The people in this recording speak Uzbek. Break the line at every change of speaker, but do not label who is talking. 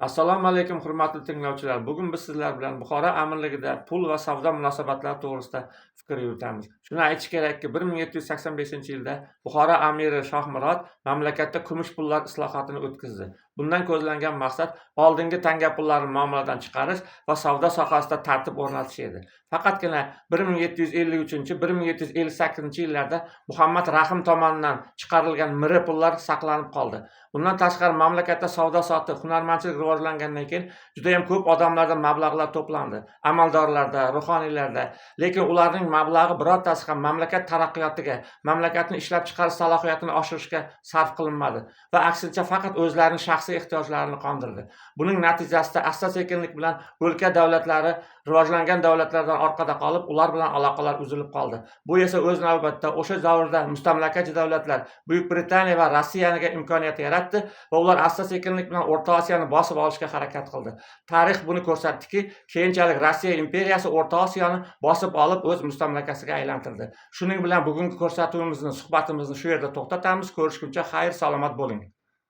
Assalomu alaykum, hurmatli tinglovchilar. Bugun biz sizlar bilan Buxoro amirligida pul va savdo munosabatlari to'g'risida fikr yuritamiz. Shuni aytish kerakki, 1785-yilda Buxoro amiri Shohmurod mamlakatda kumush pullar islohotini o'tkazdi. Bundan ko'zlangan maqsad oldingi tanga pullarni muomaladan chiqarish va savdo sohasida tartib o'rnatish edi. Faqatgina 1753-1758-yillarda Muhammad Rahim tomonidan chiqarilgan miri pullar saqlanib qoldi. Undan tashqari, mamlakatda savdo sotiq, hunarmandchilik rivojlangandan keyin juda ham ko'p odamlarda mablag'lar to'plandi. Amaldorlarda, ruhoniylarda. Lekin ularning mablag'i birortasi ham mamlakat taraqqiyotiga, mamlakatni ishlab chiqarish salohiyatini oshirishga sarf qilinmadi va aksincha faqat o'zlarining shaxsiy ehtiyojlarini qondirdi. Buning natijasida asta sekinlik bilan o'lka davlatlari rivojlangan davlatlardan orqada qolib, ular bilan aloqalar uzilib qoldi. Bu esa o'z navbatida o'sha davrda mustamlakachi davlatlar Buyuk Britaniya va Rossiyaniga imkoniyat yaratdi va ular asta sekinlik bilan O'rta Osiyoni bosib olishga harakat qildi. Tarix buni ko'rsatdiki, keyinchalik Rossiya imperiyasi O'rta Osiyoni bosib olib, o'z mustamlakasiga aylantirdi. Shuning bilan bugungi ko'rsatuvimizni, suhbatimizni shu yerda to'xtatamiz. Ko'rishguncha xayr, salomat bo'ling.